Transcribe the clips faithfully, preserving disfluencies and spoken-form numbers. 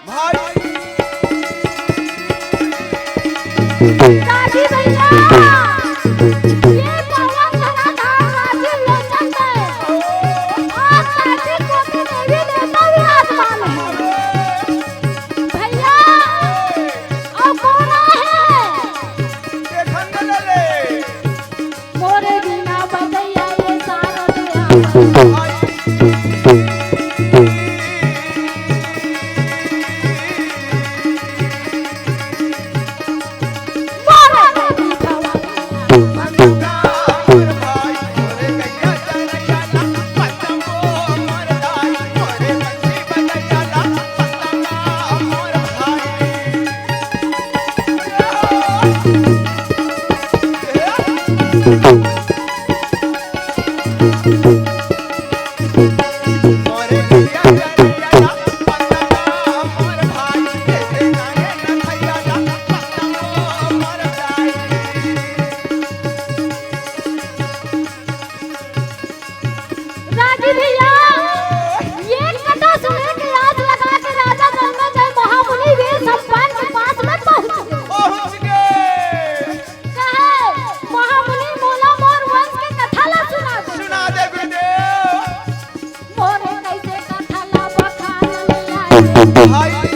भाई। राजी भैया, ये पवन धनाधार राजीव लोचन है। आज कार्तिक को भी देवी देवता विराजमान है। भैया, अउ कोन आए हे? देखन न ले। मोरे बिना बजैया ये सारो दे आ। रागी भैया, ये कथा सुने के आस लगा के राजा जन्मेजय महामुनि वीर सम्पान के पास में पहुंच गए। पहुंच गए। कहे, "महामुनि मोला मोर वंश के कथा ला सुना दे।" सुना दे गुरुदेव। मोरे कैसे कथा ला बखान में आए। भाई।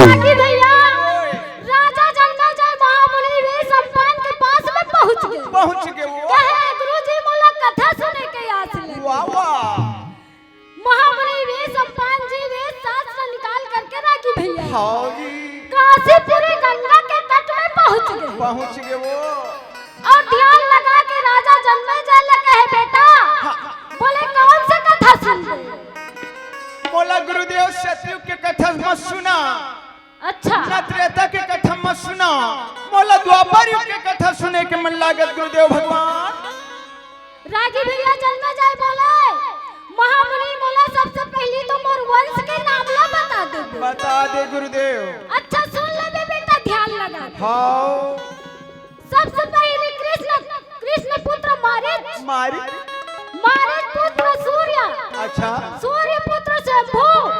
रागी भैया, राजा जन्मेजय महामुनि वीर सम्पान के पास में पहुंच गए। पहुंच गए वो। कहे, "गुरुजी, मोला कथा सुने के आस लगे।" वाह, वाह। महामुनि वीर सम्पान जी वीर शास्त्र निकाल करके रागी भैया हाँ जी। काशीपुरी गंगा के तट में पहुंच गए। पहुंच गए वो। अउ ध्यान लगा के राजा जन्मेजय ला कहे, "बेटा, हाँ। बोले कौन से कथा सुनबे?" बोला, "गुरुदेव, सतयुग के कथा मत सुना।" अच्छा। ना त्रेता के कथा मत सुना, मोला द्वापर युग के कथा सुने के मन लागत गुरुदेव भगवान। रागी भैया जन्मेजय बोले, "महामुनि मोला सबसे पहली तो मोर वंश के नाम ला बता दे।" बता दे गुरुदेव। अच्छा सुन ले बे बेटा, ध्यान लगा। हाँ। सबसे पहले कृष्ण, कृष्ण पुत्र मारीच। मारीच। मारीच पुत्र सूर्य। अच्छा। सूर्य पुत्र शंभु।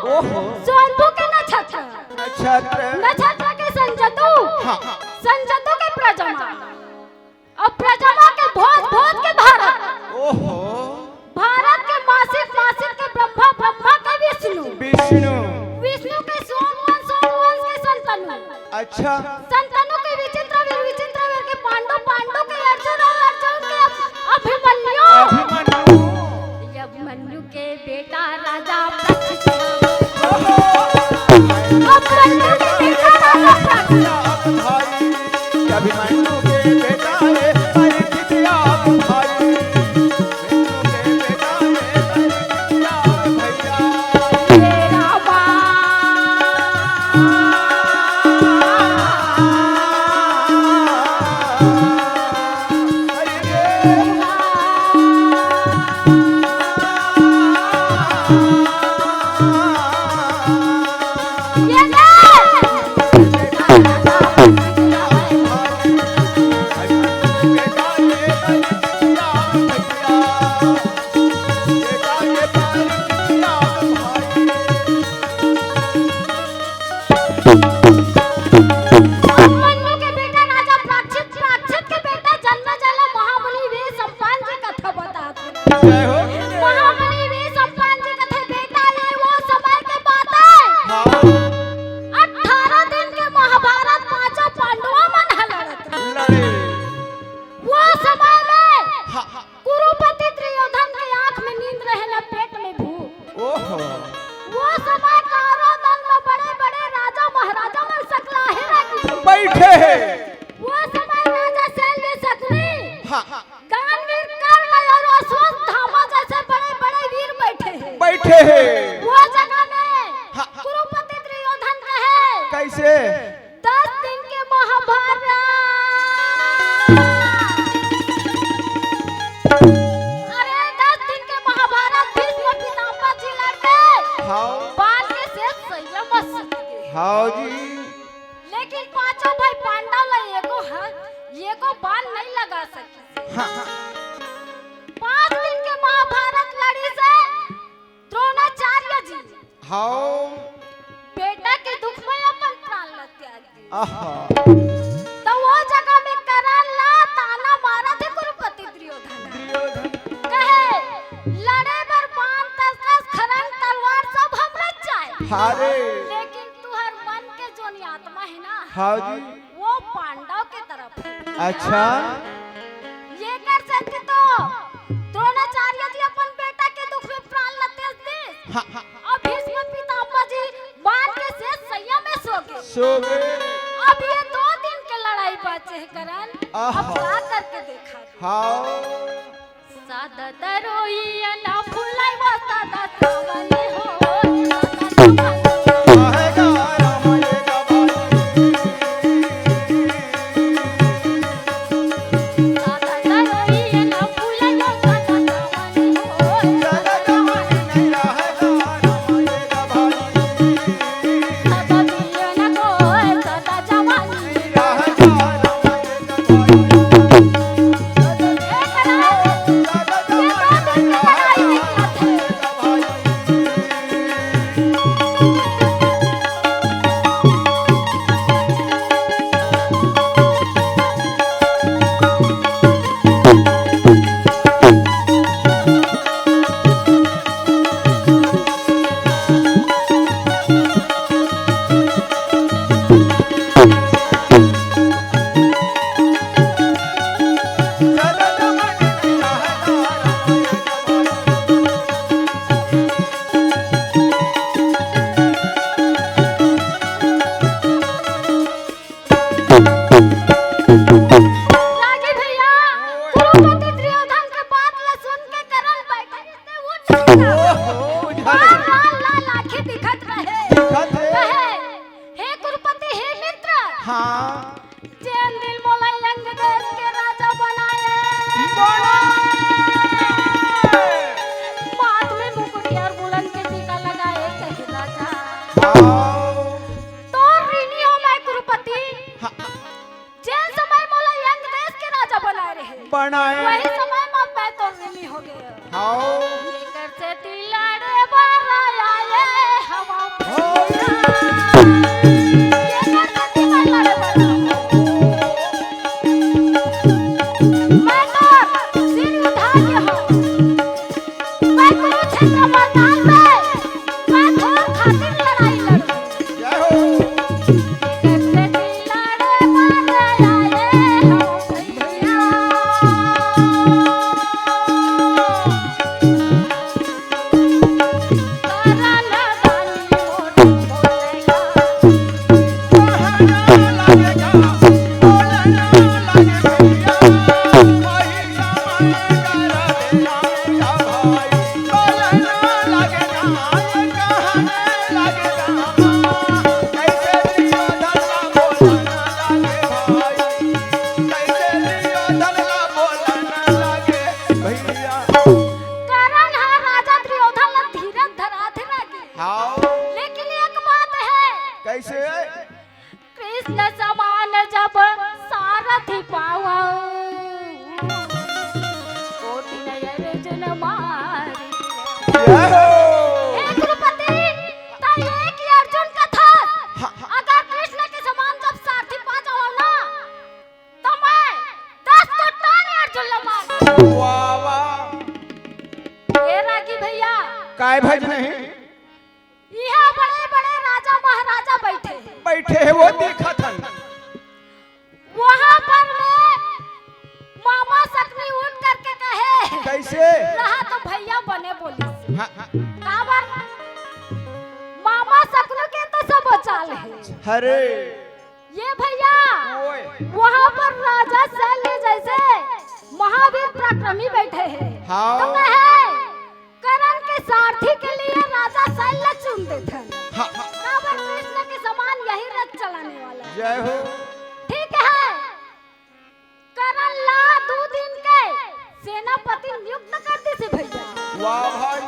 ओहो। शंभु के नक्षत्र। नक्षत्र। नक्षत्र के संजतु। हाँ। संजतु के प्रजमा। अउ प्रजमा के भोज, भोज के भारत। ओहो। भारत के मासित, मासित के ब्रह्मा, ब्रह्मा के विष्णु। विष्णु। विष्णु के सोमवंश, सोमवंश के संतनु। अच्छा। संतनु के विचित्रवीर, विचित्रवीर के पांडु, पांडु के अर्जुन अउ अर्जुन के अभिमन्यु। अभिमन्यु। अभिमन्यु के बेटा राजा परीक्षित। अभिमन्यु के बेटा राजा परीक्षित। अभिमन्यु के बेटा रे परीक्षित भाई। अभिमन्यु के बेटा राजा परीक्षित, परीक्षित के बेटा जन्मेजय ला महामुनि वीर सम्पान जी कथा बतात हे। जय हो। महामुनि वीर सम्पान जी कथा बेटा, ये वो समय के बात हे। हाँ। अठारह दिन के महाभारत पांचों पांडवा मन ह लड़त रहे। लड़े। वो समय में हाँ, हाँ। कुरुपति, त्रियो-, हे। वो जगह में हाँ। कुरुपति दुर्योधन कहे। कैसे? दस दिन के महाभारत। अरे, दस दिन के महाभारत भीष्म पितामह जी लड़े। हाँ। बाण के शेष सैया में सूत गे। हाँ जी। लेकिन पांचों भाई पांडव ला एको ह-, एको बाण नहीं लगा सके। हाँ। पांच दिन के महाभारत लड़ी से द्रोणाचार्य जी हाँ। बेटा के दुख में अपन प्राण ला त्याग दिए। आहा। तो वो जगह में करण ला ताना मारत हे कुरुपति दुर्योधन। दुर्योधन। कहे, लड़े बर बाण, तरकस, खरंग, तलवार सब हमरे चाहे। हाँ रे। लेकिन तुहर मन के जोन आत्मा हे ना, हाँ जी। वो पांडव के तरफ हे। अच्छा। ये कर सकते तो द्रोणाचार्य जी अपन बेटा के दुख में प्राण ला त्याग दिस। हाँ, हाँ। अब भीष्म पितामह जी बाण के शेष सैया में सो गे। सो गे। अब ये दो दिन के लड़ाई बाचे हे करण। आहा। अब का करके देखा दे। हाँ। सादा तरोइया ना फुलाइवा, सादा सावली हो, सादा सावली। सादा तरोइया ना फुलाइवा, सादा सावली हो, सादा सावली। सादा दिया ना कोई, सादा जवानी। रागी भैया, कुरुपति दुर्योधन के बात ला सुन के करण बैठे रहते, उठ नहीं रहा। ओहो, उठ रहा। लाल लाल लाल आंखें दिखत रहे। दिखत हे। कहे, "हे कुरुपति, हे मित्र, हाँ। जेन दिन मोला अंग देश के राजा बनाए, बना। माथ में मुकुट और बुलंद के टीका लगाए, कहे राजा, हाँ। तोर ऋणी हो मैं कुरुपति।" हाँ। जेन समय मोला अंग देश के राजा बनाए रहे, बनाए। वही समय म मैं तो ऋणी हो गया। हाँ। एकर सेती लड़े बर आए हवा। हाँ। एकर सेती मैं लड़े बर आए। मैं तो सिर उठा के हूँ। मैं कुरुक्षेत्र मैदान में मैं तोर खातिर लड़ाई लड़ूं। जय हो। करण ह राजा दुर्योधन ला धीरज धरा धरा गे। हाँ। लेकिन एक बात हे। कैसे? कृष्ण समान जब सारथि पावव, कोटि नय अर्जुन मारि। जय हो। हे कुरुपति, त एक ही अर्जुन कथा। हाँ, हाँ। अगर कृष्ण के समान जब सारथि पा जावव ना, त मैं दस कोटि अर्जुन ला मार दूं। वाह, वाह। ये रागी भैया। काय भज नहीं? इहाँ बड़े-बड़े राजा महाराजा बैठे हे। बैठे हे, वो देखत हन। वहाँ पर में मामा सकनी उठ करके कहे, कैसे? रहा तो भैया बने बोलिस। हाँ, हाँ। काबर? मामा सकनू के तो सब चाल हे। अरे। ये भैया, ओए। वहाँ पर राजा शल्य जैसे महावीर पराक्रमी बैठे हे। हाँ। तो कहे, करण के सारथी के लिए देथन। हाँ, हाँ। काबर कृष्ण के समान यही रथ चलाने वाला है। जय हो। ठीक है, करण ला दू दिन के सेनापति नियुक्त कर दिस भैया। वाह भाई।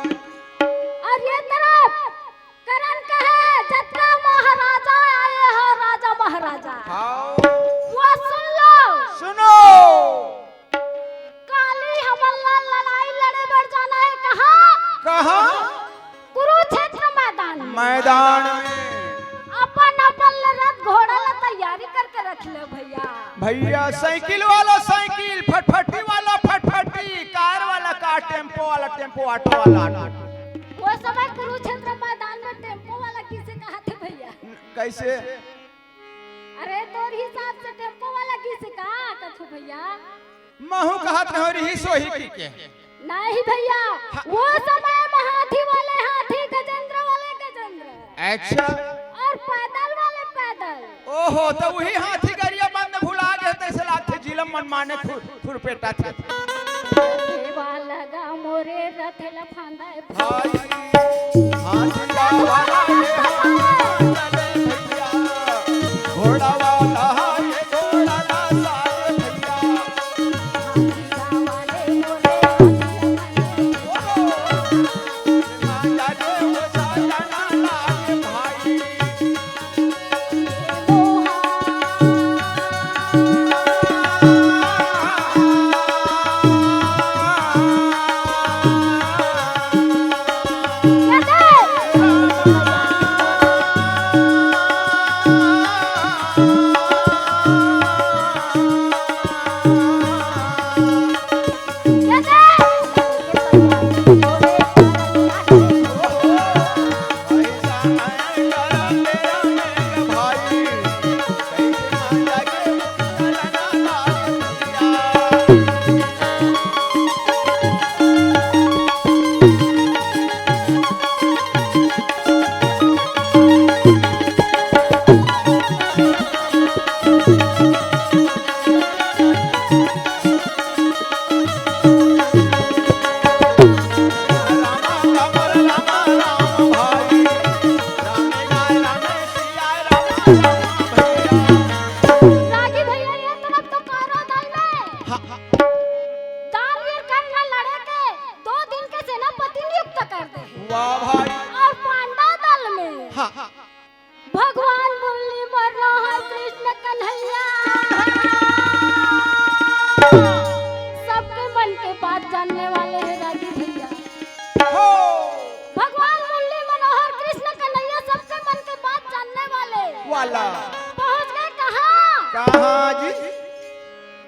और ये तरफ करण कहे, "जतका महाराजा आए हो, राजा महाराजा, हाँ। वो सुन लो।" सुनो। काली हमन ला लड़ाई लड़े बर जाना है। कहाँ? कहाँ? कुरुक्षेत्र मैदान में। मैदान में। अपन अपन रथ घोड़ा ला तैयारी करके रख ले भैया। भैया, साइकिल वाला साइकिल, फटफटी वाला फटफटी, कार वाला कार, टेम्पो वाला टेम्पो, ऑटो वाला ऑटो। वो समय कुरुक्षेत्र मैदान में टेम्पो वाला किसे कहा थे भैया? कैसे? अरे, तोर हिसाब से टेम्पो वाला किसे कहा कथो भैया? महू कहत रहो रही सोही की के। नहीं भैया, वो समय में हाथी वाले हाथी, गजेंद्र वाले गजेंद्र। अच्छा। और पैदल वाले पैदल। ओहो, तो वही हाथी गरिया बंद भुला गए, तैसे लागथे जिलम मन माने खुर, खुरपेटा थे। देवा लगा मोरे रथ ल फांदा है। भाई, हाथी वाला ये हाथी वाला भैया, घोड़ा वाला ये घोड़ा ना साथ भैया। रागी भैया, ये तरफ तो कौरव दल में हाँ, हाँ। दानवीर कर्ण लड़े के दो दिन के सेनापति नियुक्त कर दे। वाह भाई। और पांडव दल में हाँ, हाँ। भगवान मुरली मनोहर कृष्ण कन्हैया, सबके मन के बात जानने वाले हैं रागी भैया। हो। भगवान मुरली मनोहर कृष्ण कन्हैया सबके मन के बात जानने वाले। वाला। पहुंच गए कहाँ? कहाँ जी?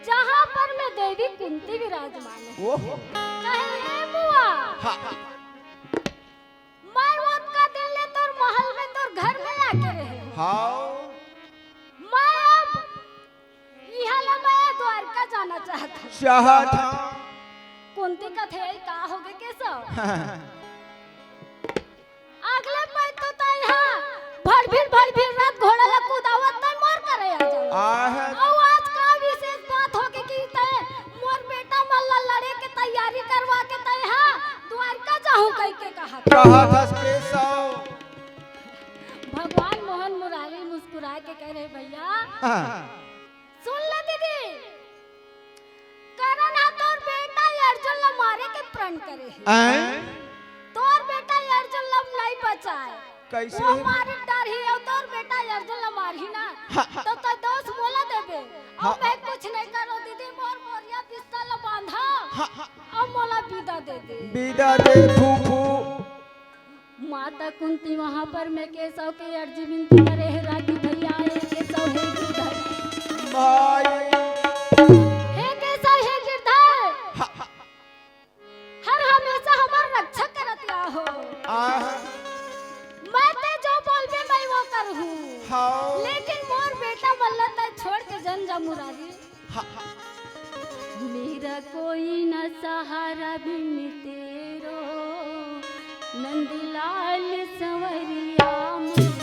जहाँ पर में देवी कुंती विराजमान है। ओहो। कहे, "हे बुआ, हाँ। मैं ओतका दिन ले तोर महल में, तोर घर में आके रहे हूँ। हाँ। मैं अब इहाँ ले मैं द्वारका जाना चाहत हूँ।" चाहत हूँ। कुंती कथे, "का होगे केशव?" अगले पइत तो तैं हा भड़भिड़ भड़भिड़ रथ घोड़ा ला कुदावत तैं मोर करा आ जावत। आहा। अउ आज का विशेष बात होगे कि तैं मोर बेटा मन ला लड़े के तैयारी करवा के तैं हा द्वारका जाहूं कहिके कहत। कहत हस केशव। भगवान मोहन मुरारी मुस्कुरा के कहे रहे, "भैया, हाँ। सुन ले दीदी, करण हा तोर बेटा अर्जुन ला मारे के प्रण करे हे। आय? तोर बेटा अर्जुन ला नइ बचाय। कइसे? वो मारी डारही अउ तोर बेटा अर्जुन ला मारही ना, हाँ, हाँ। त तैं दोष मोला देबे। अउ हाँ। मैं कुछ नइ करों दीदी, मोर बोरिया बिस्तर ला बांधा। हाँ, हाँ। अउ मोला बिदा दे दे।" बिदा दे, फू, फू। माता कुंती वहां पर में केशव के अर्जी विनती करे हे, रागी भैया, हे केशव हे गिरधर। भाई। हे केशव हे गिरधर। हा, हा। हर हमेशा हमर रक्षा करत आहो। आहा। मैं तैं जो बोलबे मैं वो करहूं। हाओ। लेकिन मोर बेटा मन ला तैं छोड़ के जन जा मुरारी। मेरा कोई ना सहारा बिन तेरो, नंदलाल संवरिया मोरे।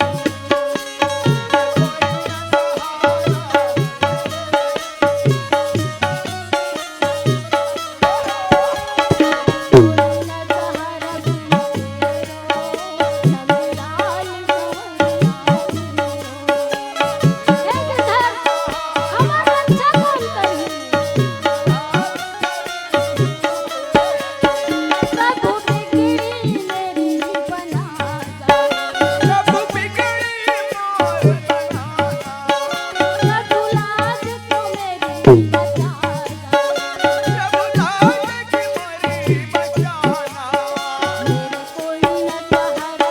प्रभु बिगड़ी मेरी बना जा। प्रभु बिगड़ी मोर बना जा। प्रभु लाज को मेरी बचा जा। प्रभु लाज की मेरी बचाना। मेरे कोई न सहारा।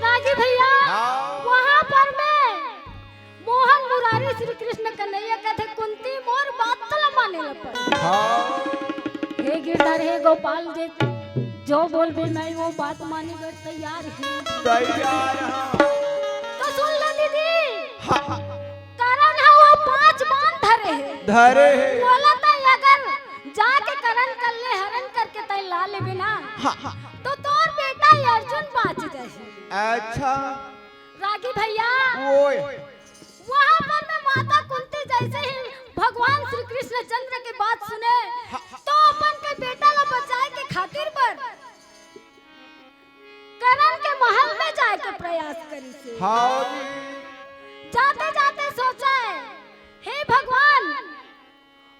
रागी भैया, हाँ। वहाँ पर मैं मोहन मुरारी श्री कृष्ण कन्हैया कथे, कुंती मोर बात तला माने ल पड़ही। हाँ। हे गिरधर, हे गोपाल जी, जो बोलबे मैं वो बात माने बर तैयार हे। तैयार हाँ। तो सुन ले दीदी। हाँ। करण ह वो पांच बाण धरे हे। धरे हे। बोला त अगर जाके करण कर ले, हरण करके तैं ला लेबे ना, हाँ। तो तोर बेटा अर्जुन बांच जाही। अच्छा। रागी भैया। ओए। वहाँ पर में माता कुंती जैसे ही भगवान श्री कृष्णचंद्र के बात सुने, हाँ। तो अपन के बेटा ला बचाए के खातिर बर करण के महल में जाए के प्रयास करिस हे। हाँ जी। जाते जाते सोचे, हे भगवान,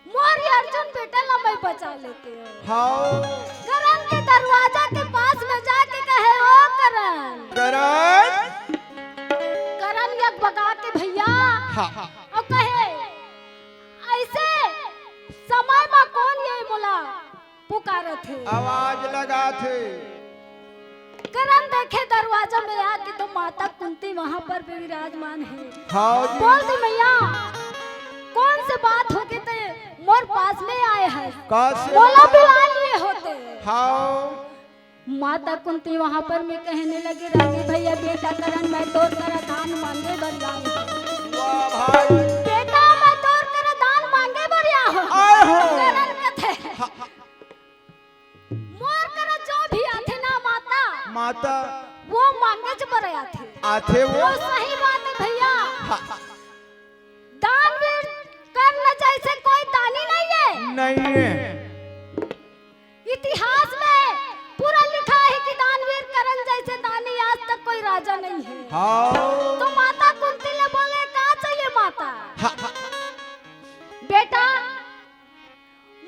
मोर ये अर्जुन बेटा ला मैं बचा लेते हो। हाँ। करण के दरवाजा के पास में जाके कहे, ओ करण। करण। करण यज्ञ बगा के भैया। हाँ। अउ कहे, ऐसे समय मा कोन ये मोला पुकारत हे? आवाज लगात हे। करण देखे दरवाजा में आके तो माता कुंती वहाँ पर भी विराजमान हे। हाँ जी। बोल दे मैया, कोन से बात होगे ते मोर पास में आए हे? का से? मोला बुला लिए होते। हाँ। माता कुंती वहाँ पर में कहने लगे, रागी भैया, बेटा करण मैं तोर करा दान मांगे बर आए हँव। वाह भाई। बेटा मैं तोर करा दान मांगे बर आए हँव। आए हँव। करण कथे, हाँ। मोर करा जो भी आथे ना माता, माता। वो मांगेच बर आथे। आथे वो। वो सही बात हे भैया। हाँ। दानवीर कर्ण जैसे कोई दानी नहीं हे। नहीं हे। इतिहास में पूरा लिखा हे कि दानवीर कर्ण जैसे दानी आज तक कोई राजा नहीं हे। हाँ। तो माता कुंती ले बोले, का चाहिए माता? हाँ, हाँ। बेटा,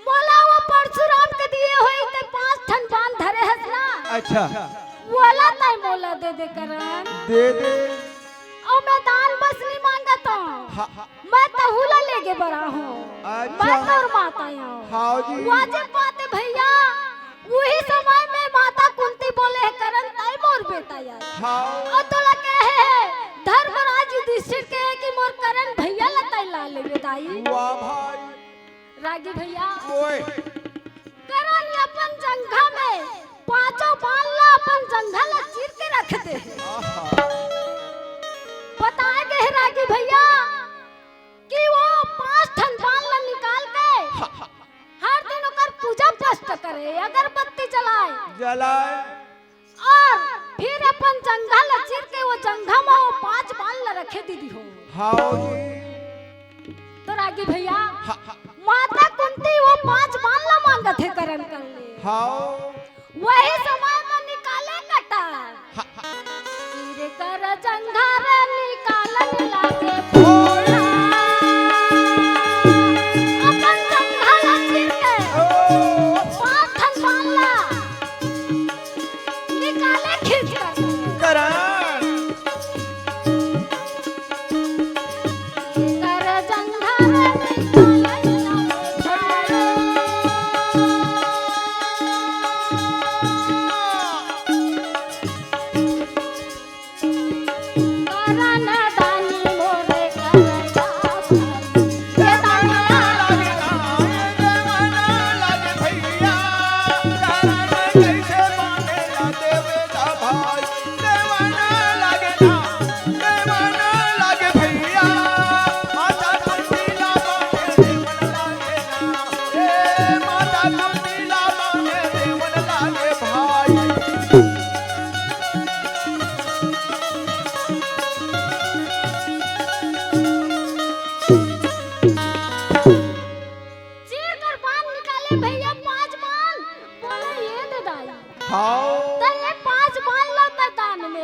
मोला वो परशुराम के दिए होही ते पांच ठन बाण धरे हस ना। अच्छा। वोला तैं मोला दे दे करण। दे दे। अउ मैं दान बस नहीं मांगत हँव। हाँ। मैं तहू ला लेगे बर आए हँव। अच्छा। मैं तोर माता हँव। हाँ जी। वाजिब बात हे भैया। उही समय में माता कुंती बोले हे, करण तैं मोर बेटा आय। हाँ। अउ तोला कहे हे धर्मराज युधिष्ठिर के कि मोर करण भैया ला तैं ला लेबे दाई। वाह भाई। रागी भैया। ओए। करण अपन जंघा में पांचों बाण ला अपन जंघा ला चीर के रख दे। आहा। बताए गे हे रागी भैया कि वो पांच ठन बाण ला निकाल के हर दिन ओकर पूजा पाठ करे, अगरबत्ती जलाए। जलाए। अउ फिर अपन जंघा ला चीर के वो जंघा म वो पांच बाण ला रखे दीदी हो। हाँ जी। तो रागी भैया, हाँ, हाँ। माता कुंती वो पांच बाण ला मांगत हे करण कर ले। हाँ। वही समय म निकाले कटार। हाँ, हाँ। चीर कर जंघा रे निकालन लागे फूला। अपन जंघा ला चीर के ओ। पांच ठन बाण ला निकाले खींच कर। करण। कर जंघा में निकाले लागे झाड़ू।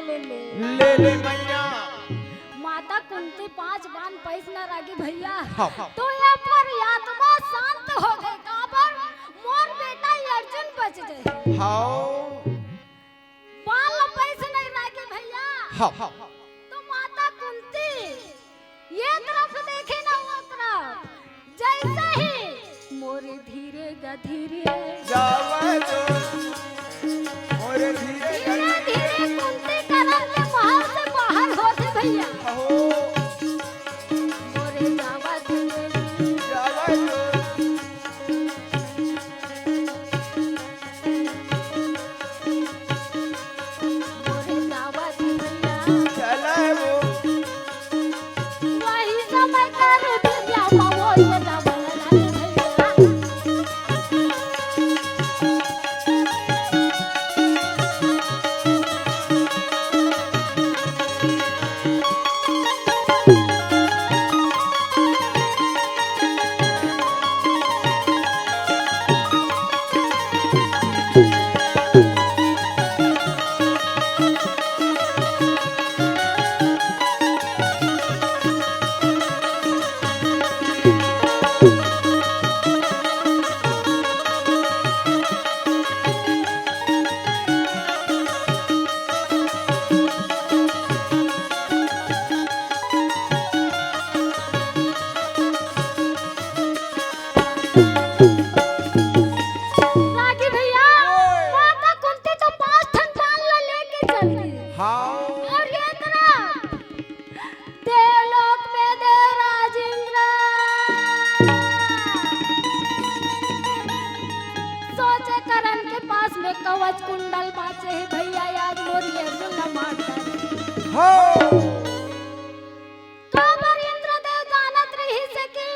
ले ले। ले ले मैया। माता कुंती पांच बान पइस न रागी भैया। हाँ। तो ये पर आत्मा शांत हो गई, काबर मोर बेटा अर्जुन बच गए। हाँ। बान ल पइस नहीं रागी भैया। हाँ। तो माता कुंती ये तरफ देखे ना वो तरफ, जैसे ही मोरे धीरे गा धीरे जावा दो, मोरे धीरे गा धीरे धीरे कुंती करन के महल से बाहर होथे भैया। अहो। मोरे जावा धीरे जावा दो। रागी भैया, ओए। माता कुंती तो पांच ठन बान ला लेके चल दी। हाँ। और ये तरह देवलोक में देवराज इंद्र सोचे करन के पास में कवच कुंडल बांचे हे भैया, आज मोर अर्जुन ला मार डारे। हाँ। काबर इंद्रदेव जानत रहिस हे कि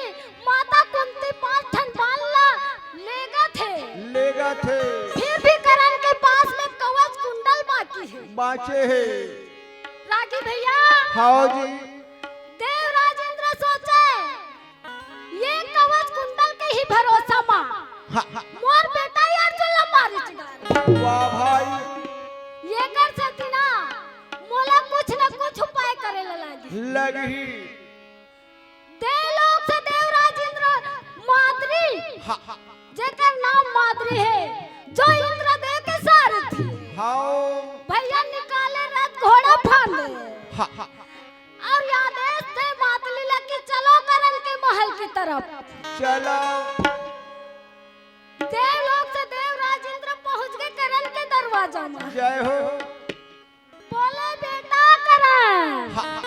माता कुंती पांच ठन बान ला लेगत हे। लेगत हे। फिर भी करन के पास में कवच कुंडल बाकी हे। बांचे हे। रागी भैया। हाँ जी। देवराज इंद्र सोचे, ये कवच कुंडल के ही भरोसा मा हाँ, हाँ। मोर बेटा अर्जुन ला मारिच डारे। वाह भाई। ये कर सकती ना, मोला कुछ न कुछ उपाय करे ला लागी। लगही। देवलोक से देवराज इंद्र माद्री, हाँ, हाँ। जेकर नाम माद्री हे, जो इंद्रदेव के सारथी। हाँ। भैया निकाले रथ घोड़ा फांदे। हाँ, हाँ। और आदेश दे मातली ला कि चलो करन के महल की तरफ। चलो। देवलोक से देवराज इंद्र पहुंच गए करन के दरवाजा में। जय हो। बोले बेटा करन। हाँ।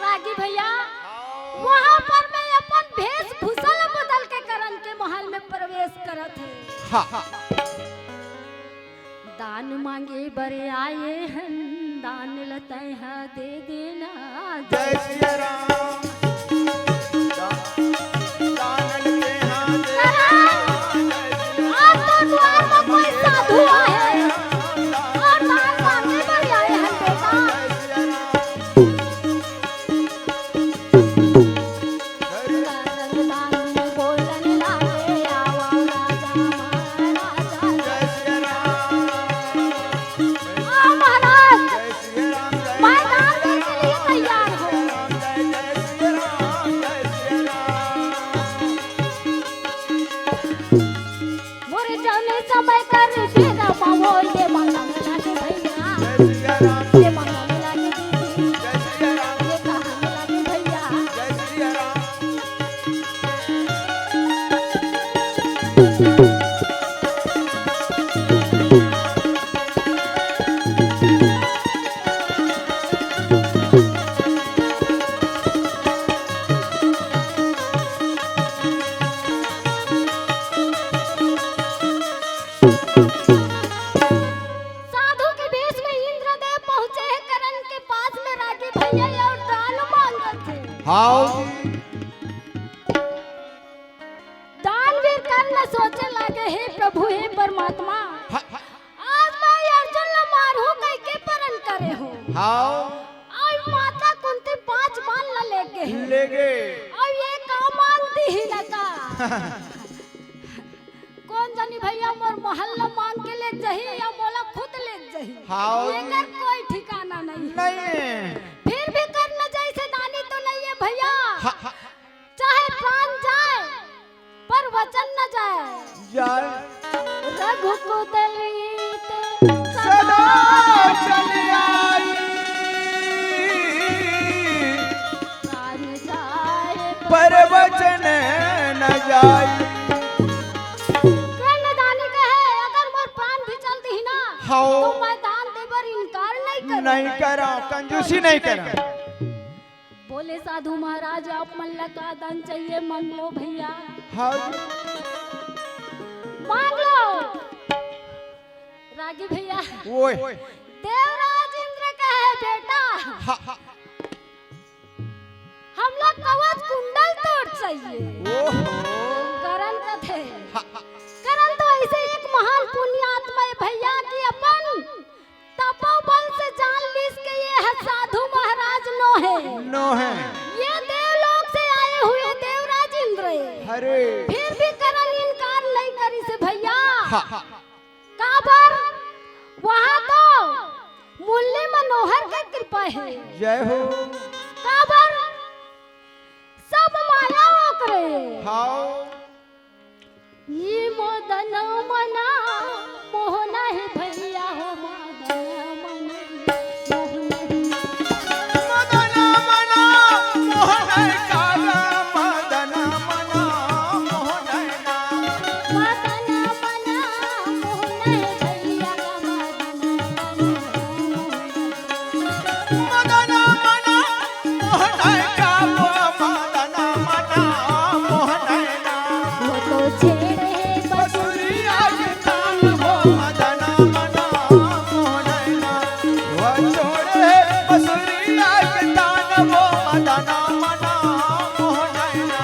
रागी भैया, हाँ। वहां पर मैं अपन वेशभूषा ला बदल के करन के महल में प्रवेश करत हे। हाँ। दान मांगे बर आए हन, दान ल तैं ह दे देना। जय सिया राम। दा-, दान ल तैं ह दे देना। आज तो द्वार में कोई साधु आए हैं और दान मांगे बर आए हैं बेटा। हाँ महाराज, मैं दान के लिए तैयार हूँ। मोरे जौने समय कर फेरा पावो, ये मांगम लागे भैया, ये मांगम लागे दीदी, ये कहम लागे भैया। साधु के भेष में इंद्रदेव पहुंचे हे करन के पास में रागी भैया और दान मांगत हे। हाँ। दानवीर कर्ण सोचे लागे, हे प्रभु, हे परमात्मा, हाँ, हाँ। आज मैं अर्जुन ला मारहूं कहिके प्रण करे हूं। हाँ। और माता कुंती पांच बाण ला लेगे हे। लेगे। और ये का मांग दिही न का? कोन जनी भैया मोर महल ला मांग के ले जही या मोला खुद ले जही। हाँ। एकर कोई ठिकाना नहीं है। नहीं है। फिर भी कर्ण जैसे दानी तो नहीं है भैया। हाँ, हाँ। चाहे प्राण जाए, पर वचन न जाए। जाए। रघुकुल हित सदा सदा चल आई। प्राण जाए पर वचन न जाई। कर्ण दानी कहे, अगर मोर प्राण भी चल दिही ना, हाँ। तो मैं दान देबर इनकार नहीं करूँ। नहीं करा, कंजूसी नहीं करा। बोले, साधु महाराज, आप मन ला का दान चाहिए, मांग लो भैया। हाँ। मांग लो। रागी भैया। ओए। देवराज इंद्र कहे, बेटा, हाँ, हाँ। हमला कवच कुंडल तोर चाहिए। ओहो। करण कथे। हाँ, हाँ। करण तो ऐसे एक महान पुण्यात्मा है भैया कि अपन तपोबल से जान लिस के ये ह साधु महाराज नो है। नो है। ये देवलोक से आए हुए देवराज इंद्र है। अरे। फिर भी करण इनकार नहीं करिस भैया। हाँ, हाँ। काबर? वहाँ तो मुरली मनोहर के कृपा है। जय हो। काबर? सब माया ओकरे। हाँ। ये मदन मना मोहना है भैया हो, मदन मना मोहना है। मदन मना मोहन काला, मदन मना मोहन ना। मदन मना मोहना है भैया, मदन मना मोहन। मदन मना मोहन काला, मदन मना मोहन ना। वो तो छेड़े बसुरिया के तान हो, मदन मना मोहन ना। वो छोड़े बसुरिया के तान वो मदन मना मोहन ना।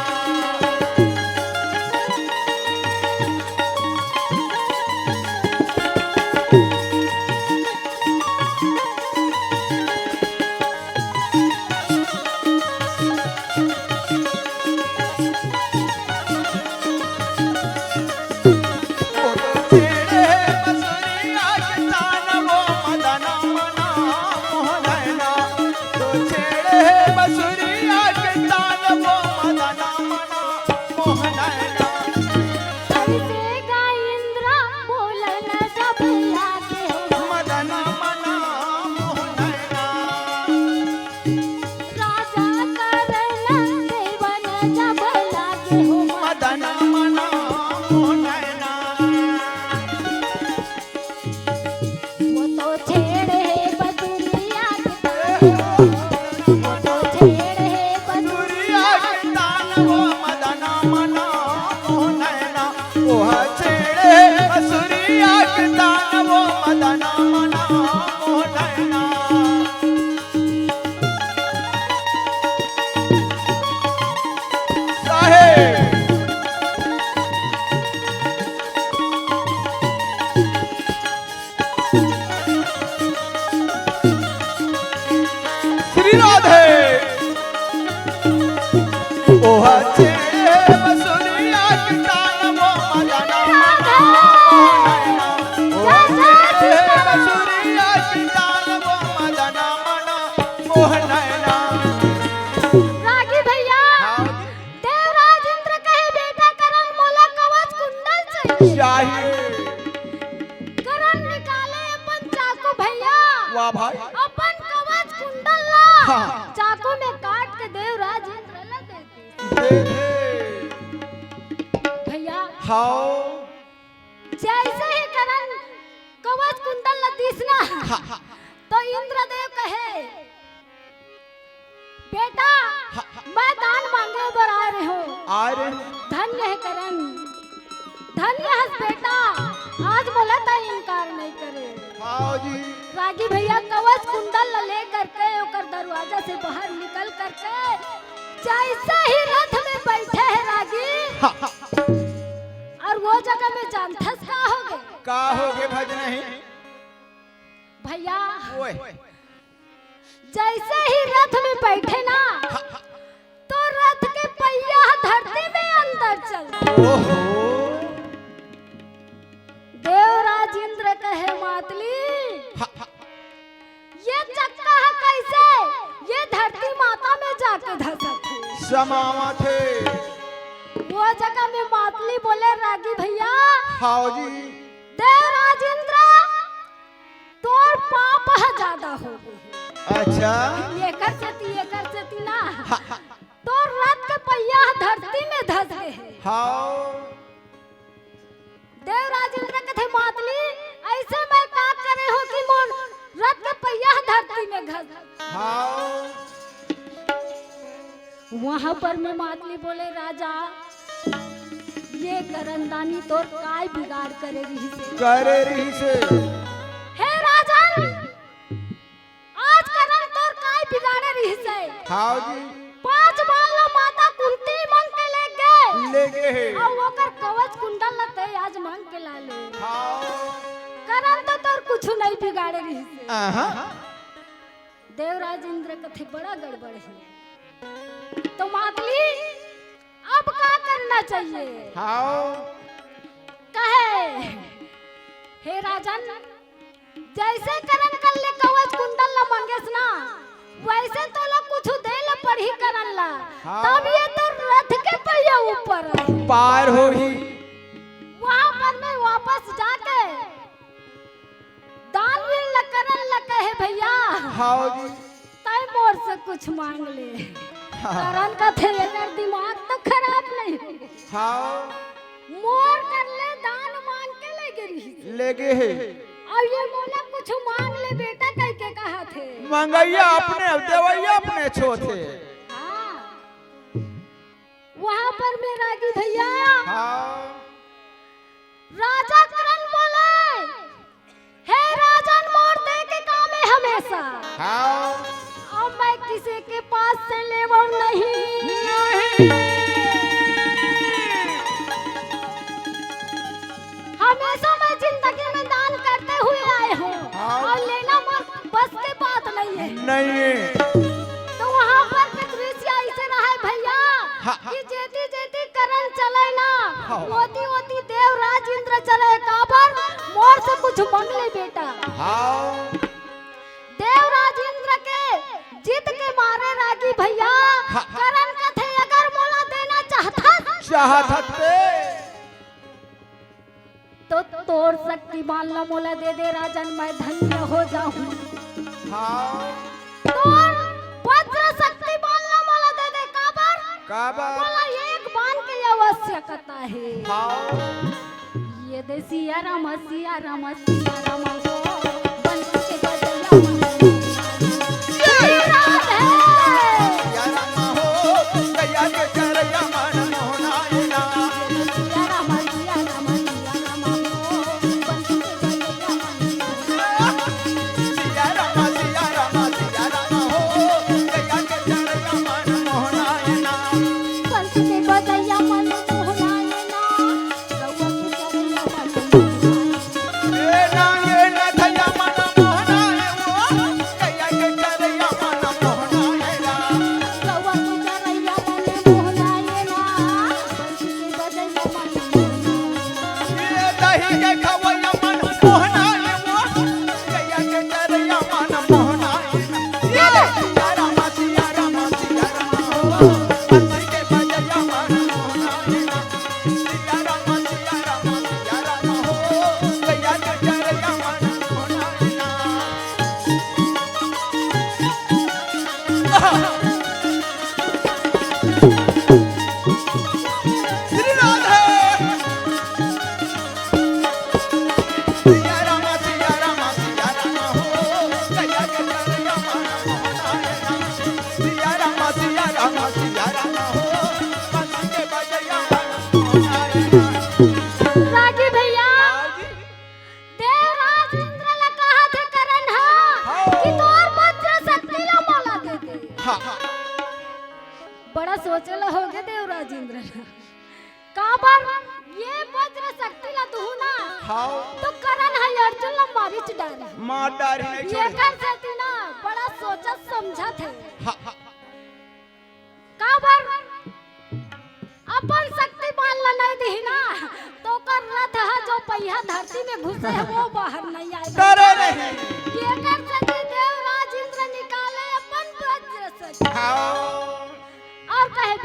श्री राधे। ओहा छेड़े बसुरिया के तान वो मदन मना मोहन ना। ओहा छेड़े बसुरिया के तान वो मदन मना मोहन ना। रागी भैया, हाँ। देवराज इंद्र कहे, बेटा करण, मोला कवच कुंडल चाहिए। चाहिए। करण निकाले अपन चाकू भैया। वाह भाई। अपन कवच कुंडल ला हाँ। चाकू में काट के देवराज इंद्र ला दे दे। दे दे। भैया। हाँ। जैसे ही करण कवच कुंडल ला दिस ना, हाँ, हाँ। तो इंद्रदेव कहे, बेटा, हाँ, हाँ। मैं दान मांगे बर आए रहे हो। आए रहे हो। धन्य है करण, धन्य हस बेटा, आज मोला तैं इनकार नहीं करे। हाँ जी। रागी भैया कवच कुंडल ला ले करके ओकर दरवाजा से बाहर निकल करके जैसे ही रथ में बैठे है रागी, हाँ, हाँ। और वो जगह में जानथस का होगे? का होगे भजनही? भैया, ओए। जैसे ही रथ में बैठे ना, हाँ, हाँ। तो रथ के पहिया धरती में अंदर चल दे। ओहो। देवराज इंद्र कहे, मातली, हाँ, हाँ। ये समावत हे। वो जगह में मातली बोले, रागी भैया, हाव जी। देवराज इंद्र, तोर पाप ह ज्यादा हो गे हे। अच्छा। एकर सेती, एकर सेती ना। हा, हा। तोर रथ के पहिया ह धरती में धस गे हे। हाव। देवराज इंद्र कथे, मातली, अइसे मैं का करे हों कि मोर रथ के पहिया ह धरती में घस? हाव। वहां पर में मातली बोले, राजा, ये करनदानी तोर काय बिगाड़ करे रिहिसे? करे रिहिसे। हे राजन, आज करन तोर काय बिगाड़े रिहिसे? हाव जी। पांच बार ला माता कुंती मांग के ले गे। ले गे हे। अउ ओकर कवच कुंडल ला तैं आज मांग के ला ले। हाव। करन तो तोर कुछु नहीं बिगाड़े रिहिसे। आहा। देवराज इंद्र कथे, बड़ा गड़बड़ हे। तो मातली, अब का करना चाहिए? हाव। कहे, हे राजन, जइसे करन कर ले कवच कुंडल ला मांगेस ना, वइसे तोला कुछु दे ला पड़ही करन ला। हाव। तब ये तोर रथ के पहिया ऊपर आही। पार होही। वहां पर में वापस जाके दानवीर ला करन ला कहे, भैया, हाव जी। तैं मोर से कुछ मांग ले। हाँ। करन कथे, एकर दिमाग तो खराब नहीं हो। हाव। मोर कर ले दान मांग के ले गे रिहिस। ले गे हे। अब ये मोला कुछ मांग ले बेटा कह के कहत हे। मंगइया अपने, देवइया अपने होथे। हाँ। वहां पर में रागी भैया, हाँ। राजा करन बोले, हे राजन, मोर दे के काम हे हमेशा। हाँ। अब मैं किसी के पास से लेवव नहीं। नहीं। हमेशा मैं जिंदगी में दान करते हुए आए हूँ। हाँ। अउ लेना मोर बस के बात नहीं हे। नहीं हे। तो वहाँ पर के दृश्य अइसे रहे भैया, हाँ। कि जेती जेती करन चले ना, हाँ। ओती ओती देवराज इंद्र चले। काबर? मोर से कुछ मंग ले बेटा। हाँ। देवराज इंद्र के जिद के मारे रागी भैया, हाँ। करन कथे, अगर मोला देना चाहत हस, चाहत हस ते। तो तोर शक्तिमान ला मोला दे दे राजन, मैं धन्य हो जाहूं। हाँ। तोर वज्र शक्तिमान ला मोला दे दे, काबर? काबर? मोला एक बाण के आवश्यकता हे। हाँ। ये दे सिया राम, सिया राम, सिया राम हो, बंसी के बजैया मन। श्री राधे। सिया राम हो, गैया के चरैया मन मोहनाए ना। सिया राम, सिया राम, सिया राम हो, बंसी के बजैया मन। सिया राम, सिया राम, सिया राम हो, गैया के चरैया मन मोहनाए ना। बंसी के बजैया मन मोहनाए ना। रउआ के चरैया मन मोहनाए ना। ए ना, ए ना, गैया मन मोहनाए वो, गैया के चरैया मन मोहनाए ना। रउआ के चरैया मन मोहनाए ना। बंसी के बजैया मन मोहनाए ना। ए दही के खवैया मन मोहनाए वो, गैया के चरैया मन मोहनाए ना। ए सिया राम, सिया राम, सिया राम हो, बंसी के बजैया मन मोहनाए ना। सिया राम, सिया राम, सिया राम हो, गैया के चरैया मन मोहनाए ना। श्री राधे। सिया राम, सिया राम, सिया राम हो, गैया के चरैया मन मोहनाए ना। सिया राम, सिया राम, सिया राम हो, बंसी के बजैया मन मोहनाए ना। रागी भैया, हाँ जी। देवराज इंद्र ला कहा थे करन हा, हाँ। कि तोर वज्र शक्ति ला मोला दे दे। हाँ। बड़ा सोचे ला होगे देवराज इंद्र ला। काबर ये वज्र शक्ति ला दुहूं ना, हाँ। तो करन हा अर्जुन ला मारिच डारही। मार डारही, नहीं छोड़ही। एकर सेती ना बड़ा सोचत समझत हे। हाँ, हाँ। काबर अपन शक्तिमान ला नहीं दिही ना, तो ओकर रथ ह जो पहिया धरती में घुसे हे, वो बाहर नहीं आए। डरे नहीं। एकर सेती देवराज इंद्र निकाले अपन वज्र शक्ति। हाँ। अउ कहे,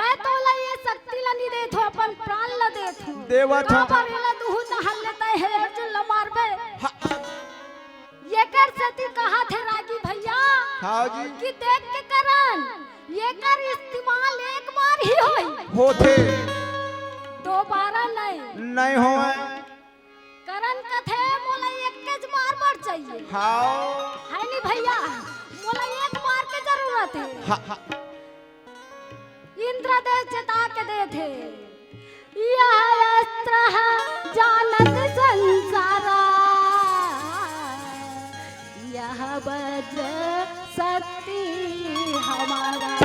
मैं तोला ये शक्ति ला नहीं देत हूँ, अपन प्राण ला देत हूँ। देवत हूँ। काबर एला दुहू नहर लेता है, अर्जुन ला मारबे। हाँ। एकर सेती कहा थे रागी भैया हाँ जी। कि देख के करन, एकर इस्तेमाल एक बार ही होई। होथे। दोबारा नहीं। नहीं होय। करन कथे, "मोला एक के मार बर चाहिए।" हाँ। है नी भैया, मोला एक बार के जरूरत है। हाँ, हाँ। इंद्रदेव चेता के देथे, "यह अस्त्र है जानत संसारा, यह वज्र शक्ति हमारा।"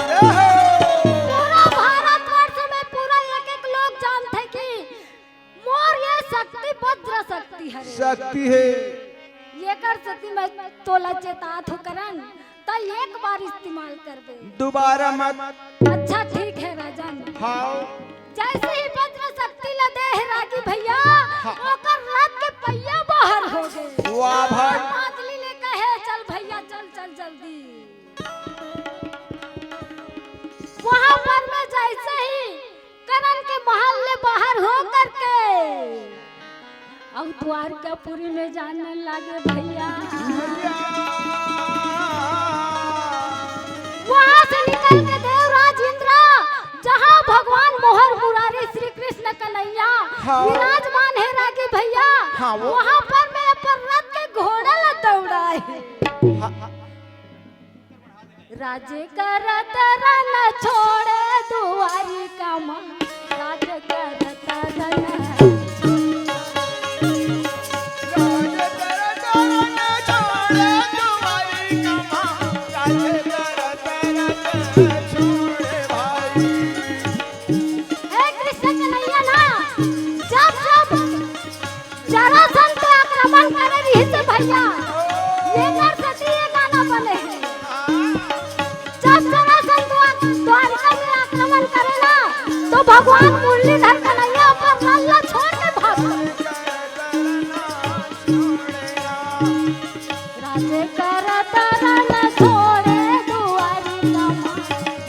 पूरा भारतवर्ष में पूरा एक एक लोग जानथे कि मोर ये शक्ति वज्र शक्ति हरे। शक्ति है। एकर सेती मैं तोला चेतात हूँ करन, त एक बार इस्तेमाल करबे। दोबारा मत। अच्छा ठीक है राजन। हाँ। जैसे ही वज्र शक्ति ला दे है रागी भैया, हाँ। ओकर रथ के पहिया बाहर हो गए। वाह भाई। मातली ले कहे, "चल भैया, चल, चल जल्दी।" वहां पर मैं जैसे ही करन के महल ले बाहर हो करके अउ द्वारकापुरी में जाने लागे भैया। वहां से निकल के देवराज इंद्र, जहां भगवान मोहर मुरारी श्री कृष्ण कन्हैया हाँ। विराजमान है रागी भैया, हाँ, वो। वहां पर मैं अपन रथ के घोड़ा ला दौड़ाए। हाँ। राज करत रन छोड़े दुआरिका मा, राज करत रन। राज करत रन छोड़े दुआरिका मा, राज करत रन छोड़े भाई। हे कृष्ण कन्हैया ना, जब जब जरासंध पे आक्रमण करे रहिस हे भैया, एकर सेती ये गाना बने हे। जब जरासंध द्वार-, द्वारिका में आक्रमण करे ना, तो भगवान मुरलीधर कन्हैया अपन रथ ला छोड़ के भाग राज करत रन छोड़े दुआरिका मा,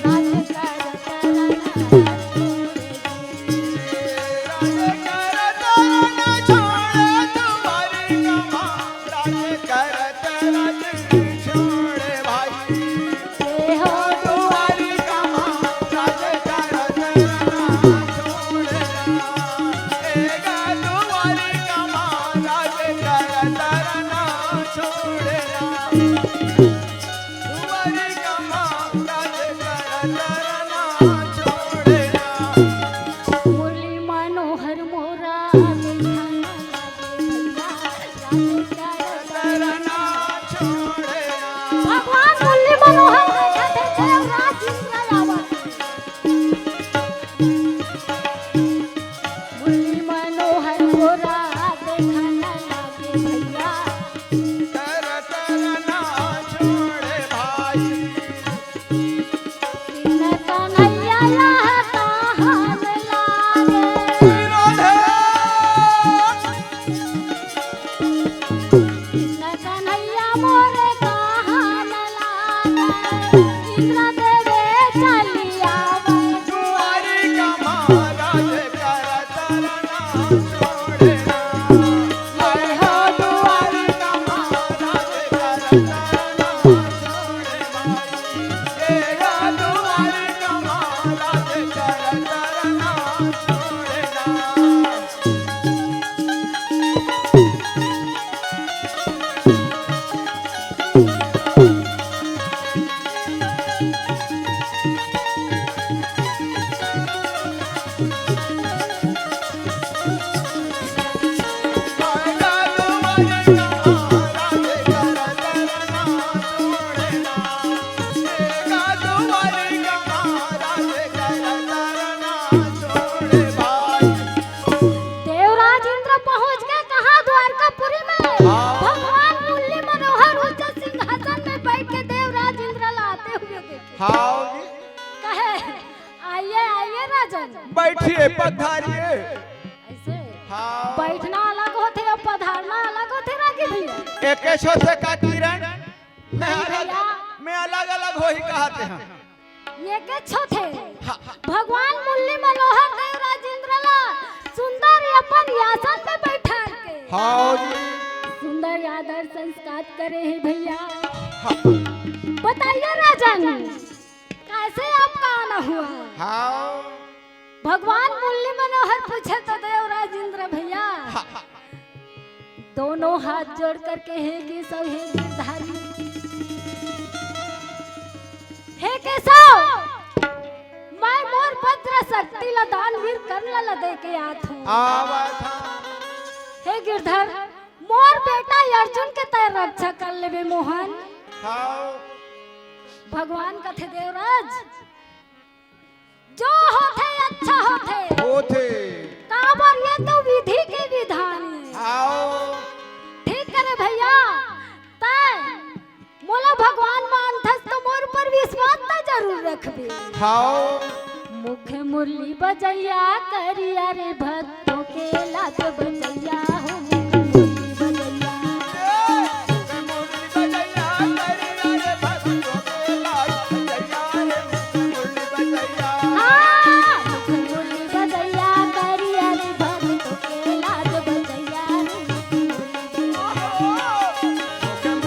राज करत रन छोड़े। मुरली मनोहर मोरा देखा ना लागे भैया, राज करत रन। भगवान मुरली मनोहर देखत हे, देवराज इंद्र आवत हे। मुरली मनोहर मोरा देखा ना लागे भैया। करत रन छोड़े भाई। कृष्ण कन्हैया यह कहान लागे। विरोध। कृष्ण कन्हैया मोर कहान लागे। इंद्र देवे चली आवे। दुआरिका मा राज करत रन छोड़े। देवराज इंद्र पहुंच गए कहाँ? द्वारकापुरी में। हाँ। भगवान मुरली मनोहर उस सिंहासन में बैठ के देवराज इंद्र ला आते हुए देखे। हाँ जी। कहे, "आइए, आइए राजन।" बैठिए, पधारिए। ऐसे? हाँ। बैठना अलग होथे अउ पधारना अलग होथे रागी भैया। एके छो से का किरण? मैं नहीं अलग, भैया। मैं अलग-अलग होही कहत हंव। एके छो थे। भगवान मुरली मनोहर देवराज इंद्र ला सुंदर अपन आसन में बैठा के हाँ जी। सुंदर आदर संस्कार करे हे भैया। हाँ। बताइए राजन, कैसे आपका आना हुआ? हाँ। भगवान मुरली मनोहर पूछे तो देवराज इंद्र भैया हाँ। दोनों हाथ जोड़ करके हे केशव, हे गिरधारी, हे केशव, मैं मोर वज्र शक्ति ला दानवीर कर्ण ला दे के आत हूँ। आवा था। हे गिरधर, मोर बेटा अर्जुन के तय रक्षा कर लेबे मोहन। हाँ। भगवान कथे देवराज, जो होथे अच्छा होथे। होथे। काबर ये तो विधि के विधान हे। हाव। ठीक करे भैया, तै मोला भगवान मानथस तो मोर ऊपर विश्वास त जरूर रखबे। हाव। मुख मुरली बजैया करिया रे भक्तों के लाज बजैया हो, मुख मुरली बजैया।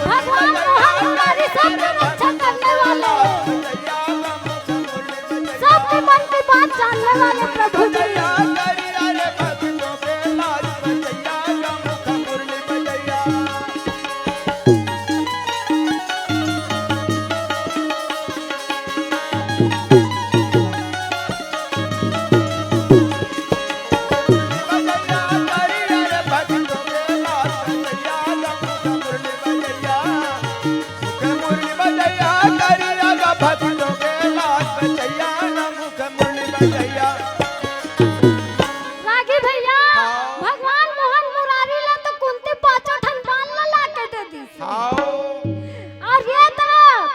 भगवान मोहन मुरारी सबके रक्षा करने वाले, सबके मन की बात जानने वाले प्रभु जी। रागी भैया, हाँ। भगवान मोहन मुरारी ला तो कुंती पांचों ठन बान ला लाके दे दिस। हाँ। और ये तरफ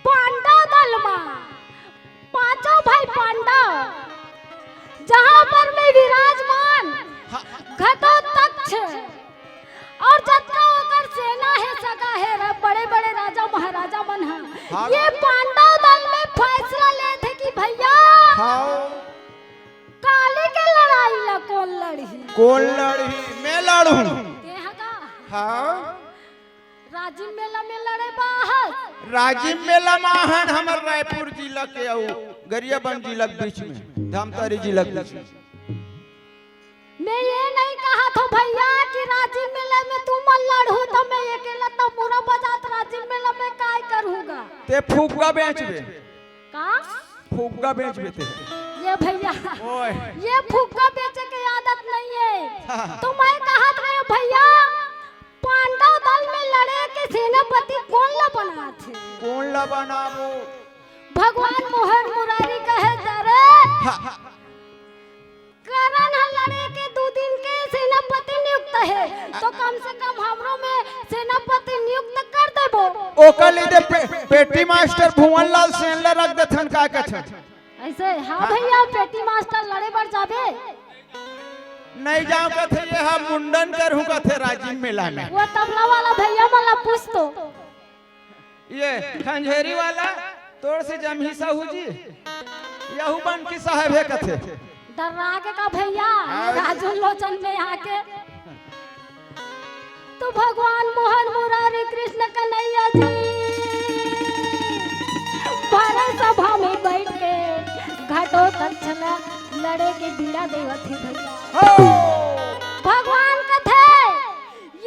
पांडव दल मा पांचों भाई पांडव जहां पर में विराजमान घटोत्कच और जतका ओकर सेना हे, सगा हे, बड़े-बड़े राजा महाराजा मन ह, हाँ। ये पांडव दल में फैसला लेथे कि भैया, हाँ। काली के लड़ाई ला कोन लड़ही? कोन लड़ही? मैं लड़हूं। तेहा का? हाँ। राजिम मेला में लड़े बाहर। राजिम मेला मा हन हमर रायपुर जिला के अउ गरियाबंद जिला के बीच में, धमतरी जिला के बीच में। मैं ये नहीं कहत हों भैया कि राजिम मेला में तुमन लड़हू त मैं अकेला तंबूरा बजात राजिम मेला में काय करहूं गा? ते फुग्गा बेचबे। का? फुग्गा बेचबे ते। ये भैया, ओए। ये फुग्गा बेचे के आदत नहीं है। हाँ। तो मैं कहत रहें भैया, पांडव दल में लड़े के सेनापति कोन ला बनाथे? कोन ला बनाबो? भगवान मोहन मुरारी कहे, "अरे, हाँ। करण ह लड़े के दू दिन के सेनापति नियुक्त हे, तो कम से कम हमरो में सेनापति नियुक्त कर देबो।" ओकर लिए पे-, पेटी मास्टर भुवन लाल सेन ला रख देथन, का कथन? ऐसे, हाँ हाँ। भैया, पेटी मास्टर लड़े बर जाबे? नहीं जाऊं कथे, ये हा मुंडन करहूं कथे राजिम मेला में। वो तबला वाला भैया मन ला पूछ तो। ये खंजेरी वाला तोर से जमही साहू जी, यहू बन की साहब हे कथे। डर्रा गे का भैया, हाँ। ये राजू लोचन में आके। तो भगवान मोहन मुरारी कृष्ण कन्हैया जी भरे सभा में बैठ के घटोत्कच ला लड़े के बीड़ा देवत हे भैया। हो। भगवान कथे,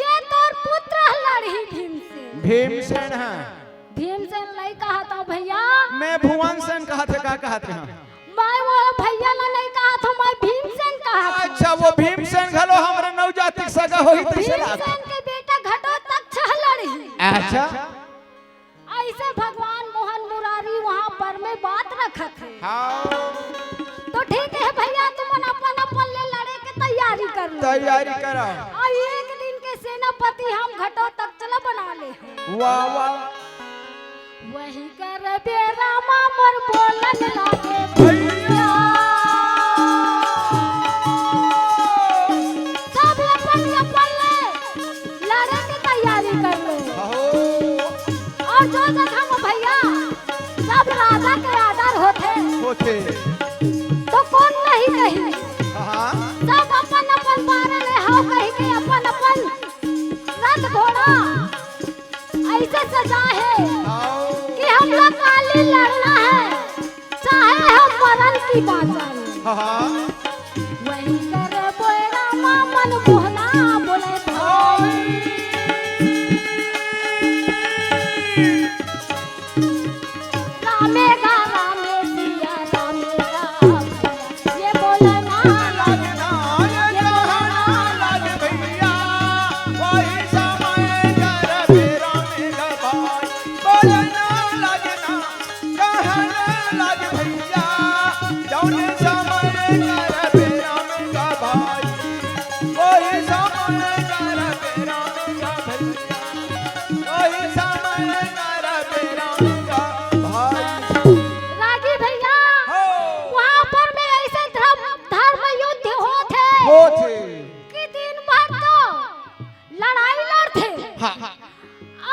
ये तोर पुत्र लड़ही भीमसेन। भीमसेन ह। भीमसेन नहीं कहत हों भैया। मैं भुवन सेन कहत हे, का कहत हे? मैं वो भैया ला नहीं कहत हों, मैं भीमसेन कहत हों। अच्छा, वो भीमसेन घलो हमरे नवजाति के सगा होही तइसे लागत। भीमसेन के बेटा घटोत्कच ह लड़ही। अच्छा। ऐसे भगवान मोहन मुरारी वहां पर में बात रखत हे। हाँ। तो ठीक हे भैया, तुमन अपन अपन ले लड़े के तैयारी कर लो। तैयारी करा। अउ एक दिन के सेनापति हम घटोत्कच ला बना ले। वाह, वाह। वही कर बेरा मा मोर बोलन लागे भैया। सब अपन अपन ले लड़े के तैयारी कर लो। अहो। अउ जो जगह में भैया सब राजा के order होथे, होथे। तो कोन नहीं कही? हाँ। सब अपन अपन बारे ले हव कहि के अपन अपन रथ घोड़ा ऐसे सजा हे हाँ। कि हम लोग काली लड़ना है, चाहे हम मरन की बाँचन। हाँ। वही करे बोए रामा मन मोहना बोले भाई। रामे गा रामे सिया रामे गा। ये बोलना लागे ना, ये बोलना लागे भैया, वही समय कर बेरा में गा भाई। बोलना लागे ना, कहना लागे भैया, जौन समय कर बेरा में गा भाई। वही समय कर बेरा में गा भैया। वही समय कर बेरा में गा भाई। रागी भैया, हो। वहाँ पर में ऐसे धर्म, धर्म युद्ध होत हे होत हे। कि दिन भर तो लड़ाई लड़थे हाँ।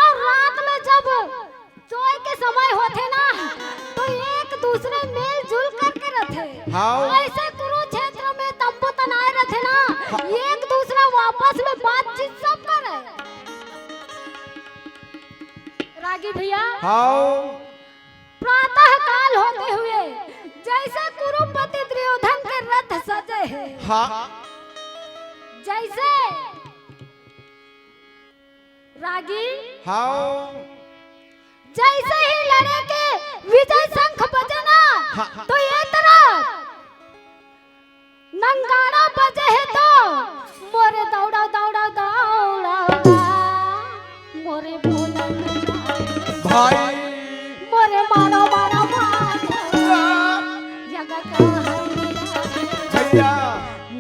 और रात में जब सोए के समय होथे ना, तो एक दूसरे मिलजुल करके रथे। हाँ। ऐसे कुरुक्षेत्र में तंबू तनाए रथे ना, हाँ। एक दूसरा वापस में बातचीत सब करे। रागी भैया, हाँ। प्रातः काल होते हुए जैसे कुरुपति दुर्योधन के रथ सजे हे, हाँ। जैसे रागी हाँ। जैसे ही लड़े के विजय शंख बजे ना, हाँ। तो ये तरह नंगाड़ा बजे हे तो मोरे दौड़ा, दौड़ा, दौड़ा, मोरे बोला भाई। मोरे मारो, मारो, मारो, जगत भैया।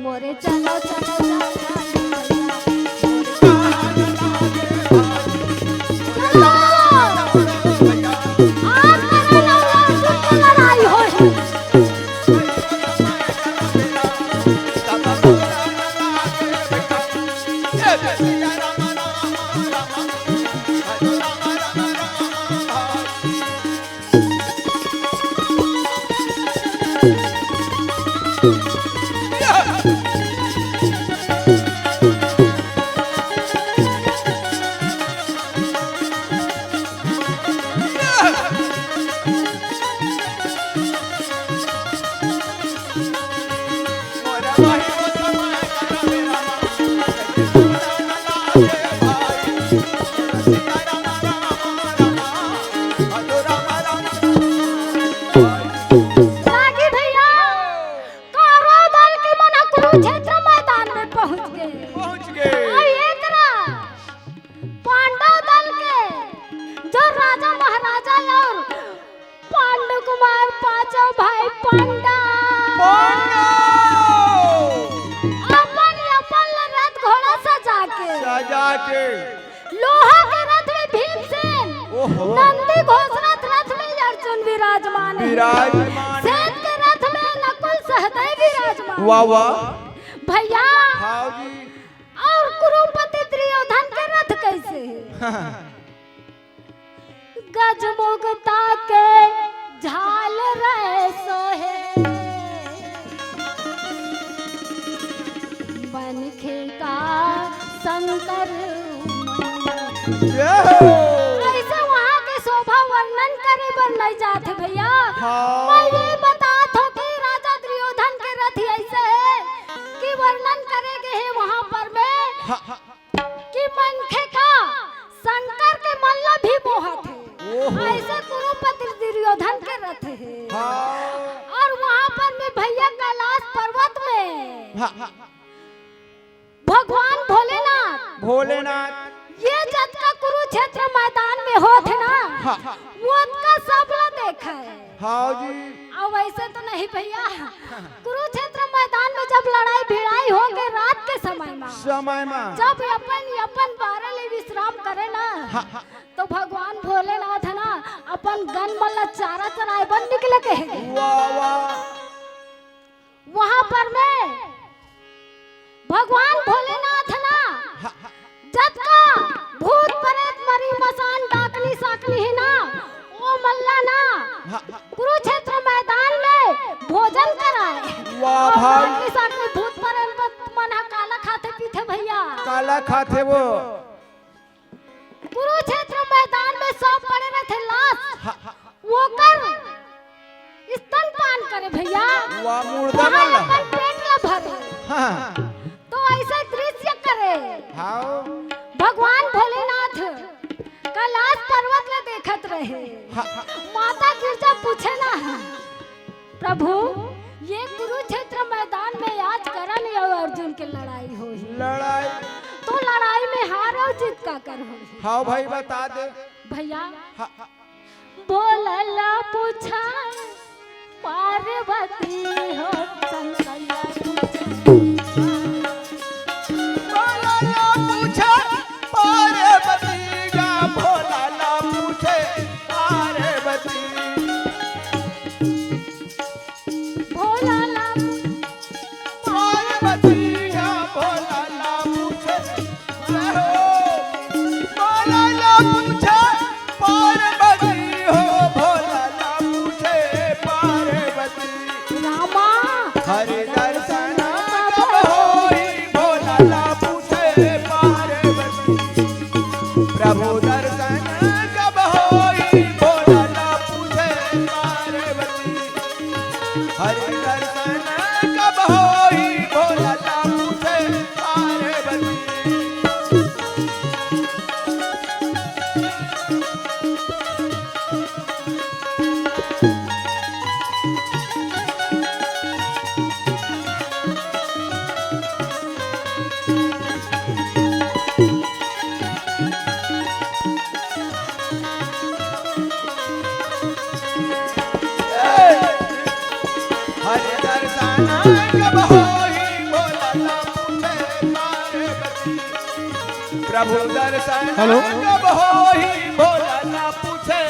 मोरे चलो, चलो, चलो, चलो। आज मेरा नौरा सुन लड़ाई हो है। रागी भैया, कौरव दल के मन कुरुक्षेत्र मैदान में पहुंच गए। पहुंच गए। और ये तरह पांडव दल के जो राजा महाराजा और पांडु कुमार पांचों भाई पांडव पांडव। अपन अपन रथ घोड़ा सजा के सजा के लोहा के रथ में भीमसेन, ओहो। नंदी घोष रथ, रथ में अर्जुन विराजमान है। विराजमान है। श्वेत के रथ में नकुल सहदेव विराजमान। वाह, वाह। भैया। हाँ जी। और कुरुपति दुर्योधन के रथ कैसे है? गजमुगता के झाल रहे सोहे, मनखे का शंकर। जय हो। ऐसे वहाँ के शोभा वर्णन करे बर नहीं जात हे भैया। हाँ। मैं ये बतात हूँ कि राजा दुर्योधन के रथ ऐसे है कि वर्णन करे गए हैं वहाँ पर में। हाँ, हाँ। कि मनखे का शंकर के मन ला भी मोहत हे। ओहो। ऐसे कुरुपति दुर्योधन के रथ हे। हाँ। और वहाँ पर में भैया कैलाश पर्वत में हाँ, हाँ। भगवान भोलेनाथ भोलेनाथ। ये जतका कुरुक्षेत्र मैदान में होत हे ना, हाँ। वो ओतका सब ला देखे। हाँ जी। अब वैसे तो नहीं भैया, कुरुक्षेत्र मैदान में जब लड़ाई भिड़ाई हो के रात के समय में, समय में। जब अपन अपन बारे ले विश्राम करे ना, हाँ। तो भगवान भोलेनाथ ना अपन गन मन ला चारा चराए बर निकले के हे। वाह, वाह। वहाँ पर में भगवान भोलेनाथ ना जतका भूत प्रेत मरी मसान डाकनी साकनी हे ना, ओ मन ला ना कुरुक्षेत्र मैदान में ओकर स्तनपान करे भैया। वाह, मुर्दा वहाँ मन ला। अपन पेट ला भरे। हाँ। तो ऐसे दृश्य करे। हाँ। भगवान भोलेनाथ कैलाश पर्वत ला देखत रहे। हाँ। माता गिरजा पूछे ना, प्रभु, ये कुरुक्षेत्र मैदान में आज करण अउ अर्जुन के लड़ाई होही। लड़ाई। तो लड़ाई में हार अउ जीत काकर होही? हाँ भाई, बता दे। भैया, हाँ। भोला ला पूछा पार्वती हो, शंकर ला पूछा। भोला ला पूछा पार्वती गा, भोला ला पूछे पार्वती। भोला ला पार्वती गा, भोला ला पूछे, हो, भोला ला पूछे पार्वती हो, भोला ला पूछे पार्वती। रामा। हरि दर्शन कब होई, भोला ला पूछे पार्वती। प्रभु दर्शन कब होई, भोला ला पूछे पार्वती। हरि दर्शन कब होई, भोला ला पूछे पार्वती। हरि दर्शन कब होई, भोला ला पूछे पार्वती। प्रभु दर्शन हेलो। कब होई, भोला ला पूछे